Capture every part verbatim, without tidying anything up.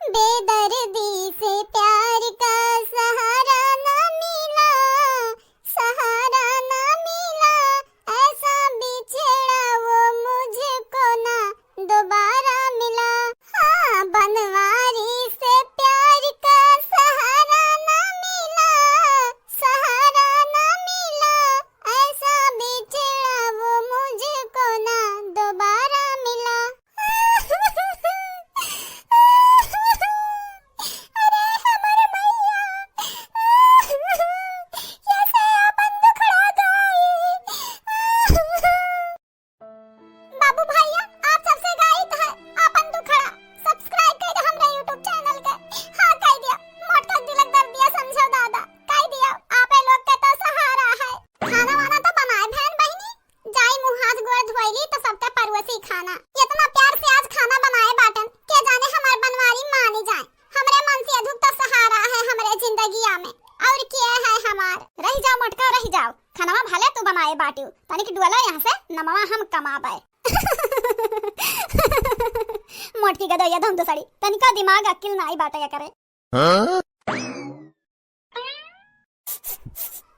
बेदर्दी से प्यार का सहारा ना मिला, सहारा ना मिला, ऐसा बिछड़ा वो मुझको ना दोबारा मिला। हाँ, बनवारी से प्यार का सहारा ना मिला, सहारा ना मिला, ऐसा बिछड़ा वो मुझको ना दोबारा मिला। अरे हमारे मैया, कैसे आपन दुखड़ा गाई। बाबू भैया, आप सबसे गाइत है आपन दुखड़ा। Subscribe कर दे हमरे YouTube channel के। हाँ, कह दिया, मोटका दिलक दर्दिया समझो दादा। कह दिया, आपे लोग के तो सहारा है। खाना वाना तो बनाए बहन बहिनी, जाई मुँह हाथ गोड़ धोइली तो सबके परोसी खाना। इतना प्यार से आज खाना बनाए बाटन, के जाने हमार बनवारी मानी जाए। हमरे मन से अधुक तो सहारा है हमरे जिंदगिया में, और के है हमार। रह जाओ मोटका, रह जाओ, खानवा भले तू बनाए बाटियो, तनिक डुअला यहाँ से, नमवा हम कमाबे। मोटकी गदइया धम दुसड़ी, तनिका दिमाग अक्किल नाई बाटे करे। हाँ?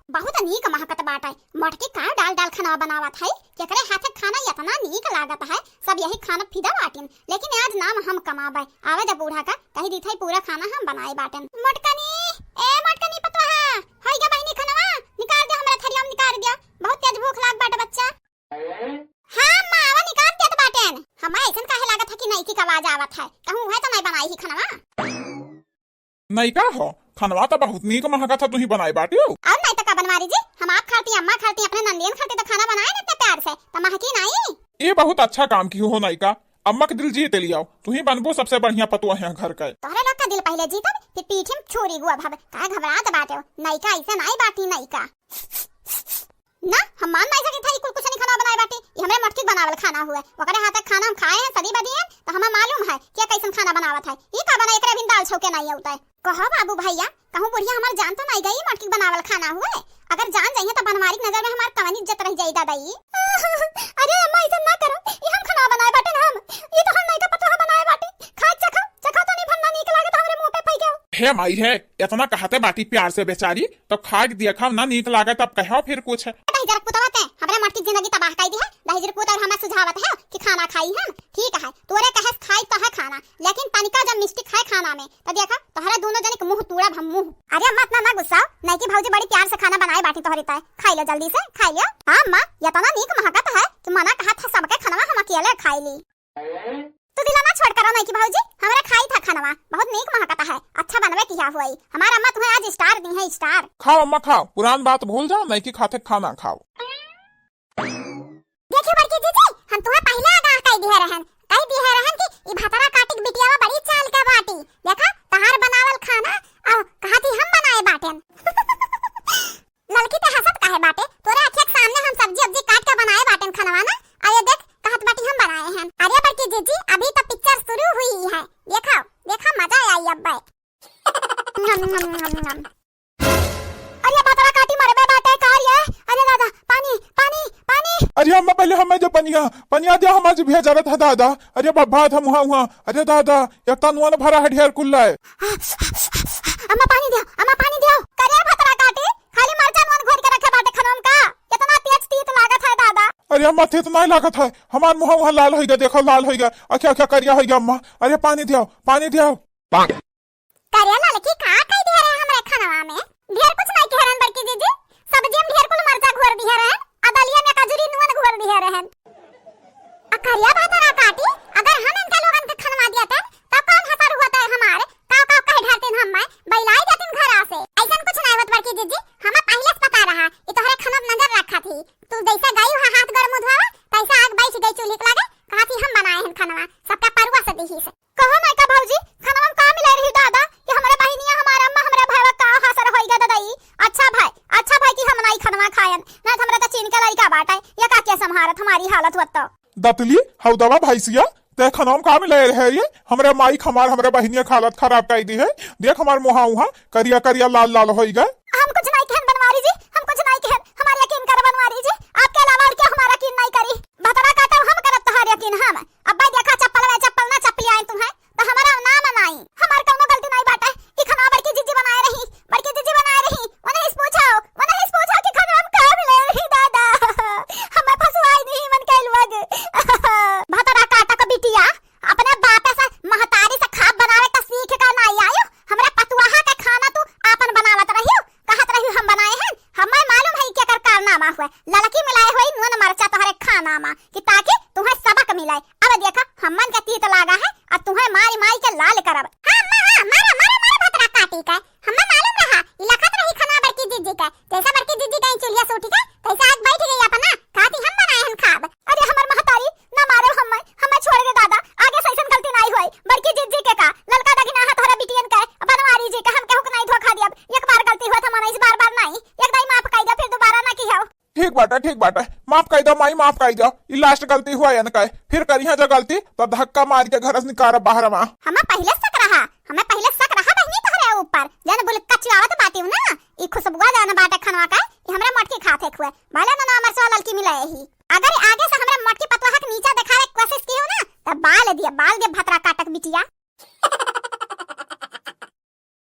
बहुत नीक महकत बाटे। मोटकी का डाल डाल खाना बनावत है, केकरे हाथे खाना इतना नीक लागत है। सब यही खाना फिदा बाटिन, लेकिन आज नाम हम कमाबे। आवे दे बूढ़ा का, कही दीत है पूरा खाना हम बनाए बाटन। मोटकनी, ए मोटकनी पतोहा, होई गा बहिनी खानवा, निकाल दे हमरा थरिया में, निकाल दे। बहुत तेज भूख लाग बाटे बच्चा। हाँ अम्मा, आवा निकाल देत बाटेन। हम्मा ऐसन काहे लागत है कि नईकी का आवाज आवत है? कहूँ उहे तो नहीं बनाई ही खनवा? नईका हो, खनवा तो बहुत नीक महकत है, तुही बनाए बाटियो। और नहीं तो का बनवारी जी, हम आप खाती, अम्मा खाती, अपने नंदियन खाती तो खाना बनाए न इतने प्यार से, तो महकी नहीं। ये बहुत अच्छा काम किहू हो नईका, अम्मा के दिल जीत लियाओ, तुही बनबो सबसे बढ़िया पतोह है घर के। तोहरे लोग का दिल पहले जीतब, फिर पीठी में छुरी गुअब हम, काहे घबरात बाटे हो? नईका ऐसे नहीं बाटी नईका। ना, हम मान नाई सकित है, ई कुल कुछ नहीं खाना बनाए बाटी, ई हमरे मोटकी बनावल खाना हुए। ओकरे हाथे खाना हम खाए हैं, सदी बदी हैं, तो हमें मालूम है कि कैसन खाना बनावत है। ई का बना, एकरे बिन दाल छौके नहीं होता है। कहो बाबू भैया, कहूँ बुढ़िया हमार जान तो नहीं गई, मोटकी बनावल खाना हुए। अगर जान जाइए तो बनवारी की नजर में हमार कवन इज्जत रह जाई दादा ई। अरे अम्मा, ऐसा ना करो, ई हम खाना बनाए बाटे ना हम, ई तो हम नहीं का पतोह बनाए बाटे। खाए चखो, चखो तो नहीं भन्ना नीक लागत हमरे मुंह पे फेंके हो। हे माई हे, इतना कहते बाटी प्यार से बेचारी, तब खा के देखा ना नीक लागे तब कहो फिर कुछ। दहिजर पुतवा ते हमरे मोटकी जिंदगी तबाह कर दी है। दहिजर पुत और हमें सुझावत है कि खाना खाई हम, ठीक है, तोरे कहे खाई तो है खाना, लेकिन तनिका जब मिस्टेक है खाना में तो देखा तोहरा दोनों जने के मुंह तोड़ब हम मुंह। अरे अम्मा इतना ना गुस्साओ, नईकी भौजी बड़ी प्यार से खाना बनाए बाटी तोहरी ताए, खाई लो जल्दी से, खाई लो। हाँ अम्मा, इतना नीक महकत है कि मना कहा था सबके खानवा हम अकेले खाई ली। तू दिला ना छोड़ करो नईकी भौजी, हमरा खाई था खानवा, बहुत नीक महकता है, अच्छा बनवे किया हुआ ई। हमार अम्मा तुम्हें आज star दी है, star। खाओ अम्मा खाओ, पुरान बात भूल जाओ, नईकी खाते खाना खाओ। देखियो बड़की जीजी, हम तुम्हें पहले आगाह कह दिए रहन, कह दिए रहन कि ई भतरा काटिक बिटियावा बड़ी चाल के बाटी। देखा तहार बनावल खाना, अब कहा थी हम बनाए बाटेन। ललकी ते हंसत काहे बाटे? तोरे अखिया के सामने हम सब्जी उब्जी काट के बनाए बाटेन खनवा ना। अरे देख, कहत बाटी हम बनाए हैं। अरे बड़की जीजी, अभी तो पिक्चर शुरू हुई है, देखा, देखा मजा आई अब्बे। नम, नम, नम, नम। अरे भतरा काटी मरबे बाटे का रे? अरे दादा, पानी, पानी, पानी। अरे अम्मा, पहले हमें दे पनिया, पनिया दे, हमार जिभिया जरत है दादा। अरे बब्बा था मुहा उहा। अरे दादा, एक तनुआ न भरा है ढेर कुल्ला है। अम्मा पानी दिया, अम्मा पानी दिया। करे भतरा काटी, खाली मरचा नून घोर के रखे बाटे खनवा में का? इतना तेज तीत लागत है दादा। अरे अम्मा, तीत नहीं लागत है, हमार मुहा उहा लाल होइगा, देखो लाल होइगा, अखिया अखिया करिया होइगा अम्मा। अरे पानी दियो, पानी दियो। करे ललकी का कह दिया रहे हमरे खनवा में? ढेर कुछ नहीं कह रहन बड़की जीजी, सब्जी में ढेर कुल मरचा घोर दिया रहन, आ दलिया में कजरी नून घोर दिया रहन। आ करिया भतरा काटी, अगर हम इनका लोगन के खनवा दिया थे, तब कौन हसर हुआ थे हमार? काव काव कहे ढारतीन हम मैं, बैलाई देतीन घरा से। ऐसन कुछ नहीं होत बड़की जीजी, हमें पहले से पता रहा, ई तोहरे खनवा में नजर रखा थी। तू जैसे गई हुआ हाथ गोड़ मुंह धोवे, तैसे आग बैठ गई चूल्ही के लगे, कहा थी हम बनाए हैं खनवा, सबका परुआ से दिही से। कहो नयका भौजी, खनवा में का मिले रही दादा कि हमरे बहिनिया, हमार अम्मा, हमरे भैया का हसर होइगा ददाई। अच्छा भाई, अच्छा भाई कि हम नाई खनवा खायन, ना तो हमरा तो चीन के लड़का बाटे, ये का के संभारत हमारी हालत होत तो। दतली, हौ दवा भैंसिया, ते खनवा में का मिले रहे ये? हमरे माई हमार, हमरे बहिनिया के हालत खराब कर दी है। देख हमार मुहा उहा, करिया करिया लाल लाल होइगा। हम कुछ नहीं कहन बनवारी जी, हम कुछ नहीं कहन, हमार यकीन कर बनवारी जी, आपके अलावा और क्या हमारा यकीन नहीं करी। भतरा काटा हम करब तोहार यकीन हम। अब्बा देखा चप्पल वे चप्पल ना चप्पल आए तुम्हें, तो हमारा नाम नाई, हमार कई के लाल करब। हाँ अम्मा, हाँ, मारा, मारा, मारा भतरा काटी के। हम्मा मालूम रहा, ई लखत रही खनवा बड़की जिज्जी के। जैसा बड़की जिज्जी के ई चुलिया सूटी के, तैसा आज बैठ गई अपना, कहती हम बनाए हन खाब। अरे हमर महतारी, ना मारे हम्मे, हम्मे छोड़ दे दादा, आगे से ऐसन गलती नाई होई। बड़की जिज्जी के का, ललका दगिना हाथ हरा बिटियन के, बनवारी जी के, हम केहू के नाई धोखा दियब। एक बार गलती हुआ था मनीष, बार बार नाई, एक दाई माफ कई दे, फिर दोबारा ना किहो। ठीक बाटे, ठीक बाटे, माफ कई दो माई, माफ कई दो। ई last गलती हुआ इनका, फिर करिहा जो गलती तो धक्का मार के घर से निकारब बाहर मा। हमें पहिले शक रहा, हमें पहिले शक रहा बहिनी तोहरे ऊपर, जन बुलक्का चिवावत बाटिउ ना, ई खुशबुआ जन बाटे खनवा का, ई हमरे मोटकी खात है खुए, भले ना, ना मरचवा ललकी मिले ही। अगर आगे से हमरे मोटकी पतोहा के नीचा देखावे के कोशिश किहो ना, त बाल दिया, बाल दिया भतरा काटक बिटिया।